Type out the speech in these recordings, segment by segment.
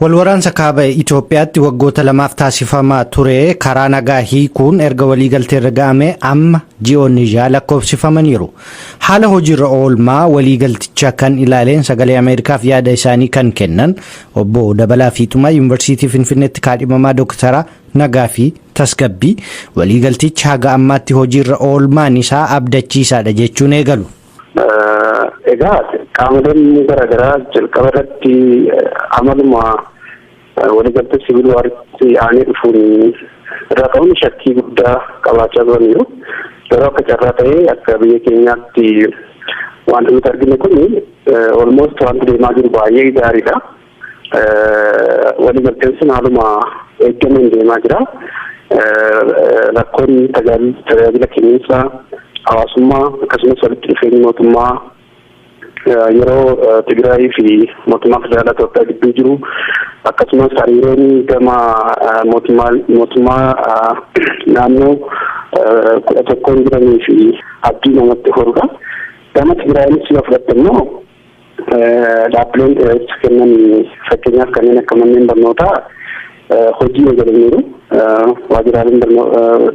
Walwaraansa kaaba Itoophiyaatti waggoota 2f taasifamaa ture karaa nagaa hiikuun erga waliigalteerra ga'ame amma ji'oonni 6 lakkoofsifamaniiru. Haala hojiirra oolmaa waliigaltichaa kan ilaaleen Sagalee Ameerikaaf yaada isaanii kan kennan Obbo Dabalaa Fiixumaa Yuunivarsiitii Finfinneetti kaadhimamaa Doktara nagaa fi tasgabbii waliigaltichi haga ammaatti hojiirra oolmaan isaa abdachiisaadha jechuun eegalu. Egaa qaamoleen garaagaraa jalqaba irratti amaluma waliigaltee civil waritti aanee dhufuun irraa ka'uun shakkii guddaa qabaachaa turaniiru. Garuu akka carraa ta'ee akka biyya keenyaatti wanti nuti argine kun almost wanti deemaa jiru baay'ee gaariidha. Waliigalteen sun haaluma eeggameen deemaa jira. Rakkoon tajaajila kenniinsa hawaasummaa akkasumas walitti dhufeenyi mootummaa yeroo Tigraayii fi mootummaa federaalaa Itoophiyaa gidduu jiru, akkasumas hariiroon gama mootummaa naannoo 11n jiranii fi abdii namatti horudha. Gama Tigraayinis yoo fudhatte immoo dhaabbileen tajaajila kennan, fakkeenyaaf kanneen akka manneen barnootaa, hojii eegalaniiru. Waajjiraaleen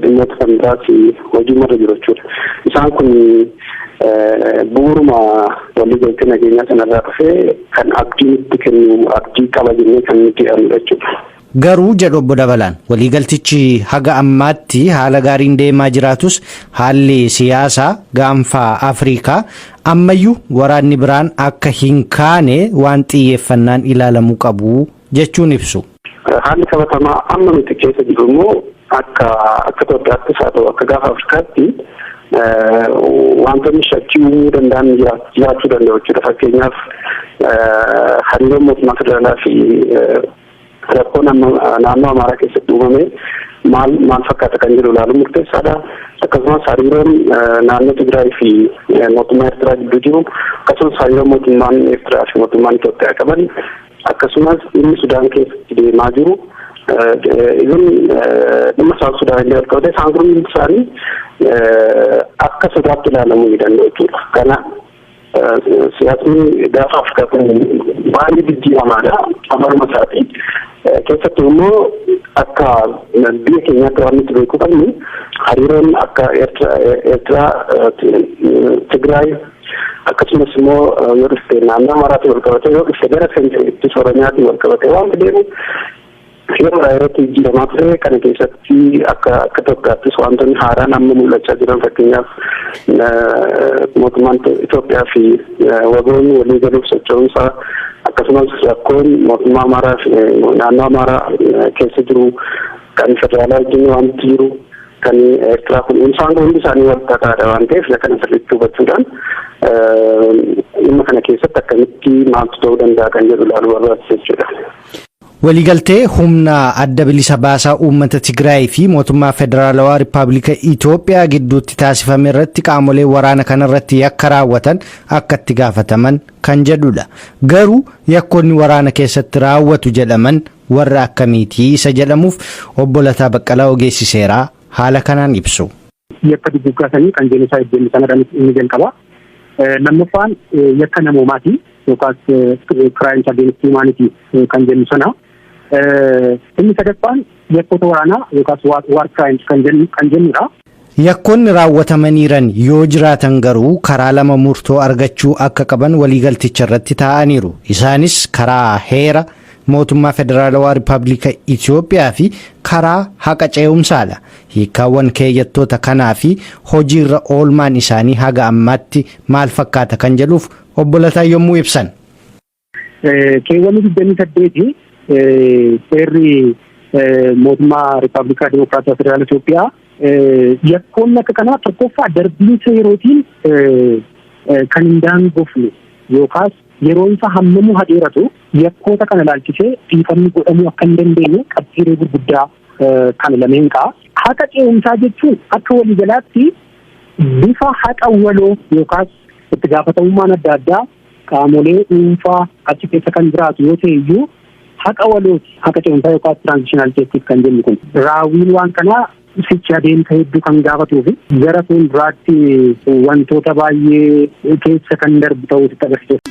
dhimmoota kan biraas hojii irra jiru jechuudha. Isaan kun bu'uuruma waliigaltee nageenyaa sanarraa dhufee kan abdii nutti kennu, abdii qaba jennee kan nuti jedhamudha jechuudha. Garuu, jedhu obbo Dabalaan, waliigaltichi haga ammaatti haala gaariin deemaa jiraatus haalli siyaasaa gaanfa Afrikaa ammayyuu waraanni biraan akka hin kaane waan xiyyeeffannaan ilaalamuu qabu jechuun ibsu. Haalli qabatamaa amma nuti keessa jiru immoo akka Itoophiyaattis haa ta'u akka gaafa Afrikaatti wantoonni shakkii uumuu danda'an jiraachuu danda'u jechuudha. Fakkeenyaaf, hariiroon mootummaa federaalaa fi rakkoon amma naannoo Amaaraa keessatti uumame maal maal fakkaata kan jedhu ilaaluun murteessaadha. Akkasumas hariiroon naannoo Tigraay fi mootummaa Eertiraa gidduu jiru, akkasumas hariiroon mootummaan Eertiraa fi mootummaan Itoophiyaa qaban, akkasumas dhimmi Sudaan keessatti deemaa jiru, even dhimma South Sudaan illee wal qabate, isaan kun hundi isaanii akka sodaatti ilaalamuu ni danda'u jechuudha. Kana siyaasni gaafa Afrikaa kun baay'ee jijjiiramaadha amaluma isaati. Keessattuu immoo akka biyya keenyaatti waan nuti beekuu qabnu hariiroon akka Eertiraa, Tigraay, akkasumas immoo yoo dhufte naannoo Amaaraatiin wal qabate, yoo dhufte gara Finfinneettis Oromiyaatiin wal qabate waan deemu yeroo yerootti jijjiiramaa ture. Kana keessatti akka Itoophiyaattis wantoonni haaraan amma mul'achaa jiran, fakkeenyaaf mootummaan Itoophiyaa fi wagoonni walii galuuf socho'umsa, akkasumas rakkoon mootummaa Amaaraa fi naannoo Amaaraa keessa jiru kan federaalaa wajjin wanti jiru kan Eertiraa kun, isaan hundi isaanii wal xaxaadha waan ta'eef, kana sirriitti hubachuudhaan dhimma kana keessatti akkamitti maaltu ta'uu danda'a kan jedhu ilaaluu barbaachisa jechuudha. Waliigaltee humna adda bilisa baasaa uummata Tigraay fi mootummaa Federaalawaa Rippaabilika Itoophiyaa gidduutti taasifame irratti qaamolee waraana kanarratti yakka raawwatan akka itti gaafataman kan jedhudha. Garuu yakkoonni waraana keessatti raawwatu jedhaman warra akkamiitii isa jedhamuuf obbo Lataa Baqqalaa ogeessi seeraa haala kanaan ibsu. Yakka duguuggaasanii kan genocide jennu sanadhaan inni jalqaba. Lammaffaan yakka namoomaati yookaas crimes against humanity kan jennu sana. Inni sadaffaan yakkoota waraanaa yookaas war crimes kan jennudha. Yakkoonni raawwatamaniiran yoo jiraatan garuu karaa lama murtoo argachuu akka qaban waliigalticha irratti taa'aniiru. Isaanis karaa heera mootummaa Federaalawaa Rippaabilika Itoophiyaa fi karaa haqa ce'umsaadha. Hiikkaawwan keeyyattoota kanaa fi hojiirra oolmaan isaanii haga ammaatti maal fakkaata kan jedhuuf obbo Lataa yommuu ibsan. Keewwanni 28 seerri mootummaa Rippaabilikaa Dimokiraatawaa Federaala Itoophiyaa yakkoonni akka kanaa tokkoffaa darbiinsa yerootiin kan hin daangofne yookaas yeroon isaa hammamuu hadheeratu yakkoota kana ilaalchisee dhiifamni godhamuu akka hin dandeenye qabxiilee gurguddaa kana lameen ka'a. Haqa ce'umsaa jechuun akka waliigalaatti bifa haqa waloo yookaas itti gaafatamummaan adda addaa qaamolee dhuunfaa achi keessa kan jiraatu yoo ta'e iyyuu haqa walooti. Haqa ce'umsaa yookaas transitional justice kan jennu kun. Raawwiin waan kanaa sichi adeemsa hedduu kan gaafatuu fi gara fuulduraatti wantoota baay'ee keessa kan darbu ta'uu sitti agarsiisa.